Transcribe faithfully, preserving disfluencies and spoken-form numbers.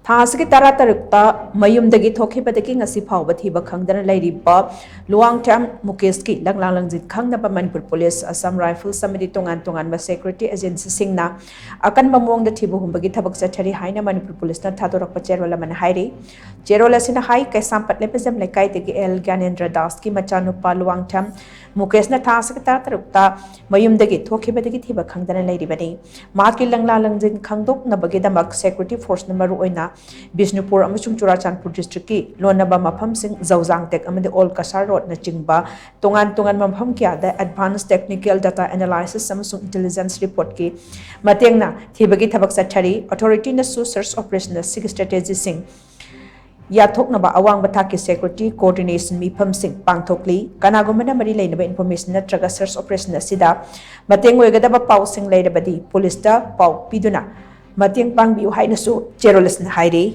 ꯊꯥ ꯑꯁꯤꯒꯤ ꯇꯔꯥꯇꯔꯨꯛꯇ ꯃꯌꯨꯝꯗꯒꯤ ꯊꯣꯛꯈꯤꯕꯗꯒꯤ ꯉꯁꯤ ꯐꯥꯎꯕ ꯊꯤꯕ ꯈꯪꯗꯅ ꯂꯩꯔꯤꯕ ꯂꯨꯋꯥꯡꯊꯦꯝ ꯃꯨꯀꯦꯁꯀꯤ ꯂꯪꯂꯥ ꯂꯪꯖꯤꯟ ꯈꯪꯅꯕ ꯃꯅꯤꯄꯨꯔ ꯄꯨꯂꯤꯁ, ꯑꯁꯥꯝ ꯔꯥꯏꯐꯜꯁ ꯑꯃꯗꯤ ꯇꯣꯉꯥꯟ ꯇꯣꯉꯥꯟꯕ ꯁꯦꯀ꯭ꯌꯨꯔꯤꯇꯤ ꯑꯦꯖꯦꯟꯁꯤꯁꯤꯡꯅ ꯑꯀꯟꯕ ꯃꯑꯣꯡꯗ ꯊꯤꯕ ꯍꯨꯝꯕꯒꯤ ꯊꯕꯛ ꯆꯠꯊꯔꯤ ꯍꯥꯏꯅ ꯃꯅꯤꯄꯨꯔ ꯄꯨꯂꯤꯁꯅ ꯊꯥꯗꯣꯔꯛꯄ ꯆꯦꯔꯣꯜ ꯑꯃꯅ ꯍꯥꯏꯔꯤ꯫ ꯆꯦꯔꯣꯜ ꯑꯁꯤꯅ ꯍꯥꯏ, ꯀꯩꯁꯥꯝꯄꯥꯠ ꯂꯩꯄꯖꯝ ꯂꯩꯀꯥꯏꯗꯒꯤ ꯑꯦꯜ ꯒ꯭ꯌꯥꯅꯦꯟꯗ꯭ꯔ ꯗꯥꯁꯀꯤ ꯃꯆꯥꯅꯨꯄꯥ ꯂꯨꯋꯥꯡꯊꯦꯝ ꯃꯨꯀꯦꯁꯅ ꯊꯥ ꯑꯁꯤꯒꯤ ꯇꯔꯥꯇꯔꯨꯛꯇ ꯃꯌꯨꯝꯗꯒꯤ ꯊꯣꯛꯈꯤꯕꯗꯒꯤ ꯊꯤꯕ ꯈꯪꯗꯅ ꯂꯩꯔꯤꯕꯅꯤ꯫ ꯃꯍꯥꯛꯀꯤ ꯂꯪꯂꯥ ꯂꯪꯖꯤꯟ ꯈꯪꯗꯣꯛꯅꯕꯒꯤꯗꯃꯛ ꯁꯦꯀ꯭ꯌꯨꯔꯤꯇꯤ ꯐꯣꯔꯁꯅ ꯃꯔꯨꯑꯣꯏꯅ ꯕꯤꯁꯅꯨꯄꯨꯔ ꯑꯃꯁꯨꯡ ꯆꯨꯔꯥꯆꯥꯟꯄꯨꯔ ꯗꯤꯁꯇ꯭ꯔꯤꯛꯀꯤ ꯂꯣꯟꯅꯕ ꯃꯐꯝꯁꯤꯡ, ꯖꯧꯖꯥꯡ ꯇꯦꯛ ꯑꯃꯗꯤ ꯑꯣꯜ ꯀꯁꯥꯔ ꯔꯣꯗꯅꯆꯤꯡꯕ ꯇꯣꯉꯥꯟ ꯇꯣꯉꯥꯟꯕ ꯃꯐꯝ ꯀꯌꯥꯗ advance technical data analysis ꯑꯃꯁꯨꯡ intelligence reportꯀꯤ ꯃꯇꯦꯡꯅ ꯊꯤꯕꯒꯤ ꯊꯕꯛ ꯆꯠꯊꯔꯤ꯫ ꯑꯣꯊꯣꯔꯤꯇꯤꯅꯁꯨ search operation ꯑꯁꯤꯒꯤ ꯁ꯭ꯇ꯭ꯔꯦꯇꯦꯖꯤꯁꯤꯡ ꯌꯥꯊꯣꯛꯅꯕ ꯑꯋꯥꯡꯕ ꯊꯥꯛꯀꯤ ꯁꯦꯀ꯭ꯌꯨꯔꯤꯇꯤ ꯀꯣꯑꯣꯔꯗꯤꯅꯦꯁꯟ ꯃꯤꯐꯝꯁꯤꯡ ꯄꯥꯡꯊꯣꯛꯂꯤ꯫ ꯀꯅꯥꯒꯨꯝꯕꯅ ꯃꯔꯤ ꯂꯩꯅꯕ ꯏꯟꯐꯣꯔꯃꯦꯁꯟ ꯅꯠꯇ꯭ꯔꯒ search operation ꯑꯁꯤꯗ ꯃꯇꯦꯡ ꯑꯣꯏꯒꯗꯕ ꯄꯥꯎꯁꯤꯡ ꯂꯩꯔꯕꯗꯤ ꯄꯨꯂꯤꯁꯇ ꯄꯥꯎ ꯄꯤꯗꯨꯅ ꯃꯇꯦꯡ ꯄꯥꯡꯕꯤꯌꯨ ꯍꯥꯏꯅꯁꯨ ꯆꯦꯔꯣꯜ ꯑꯁꯤꯅ ꯍꯥꯏꯔꯤ꯫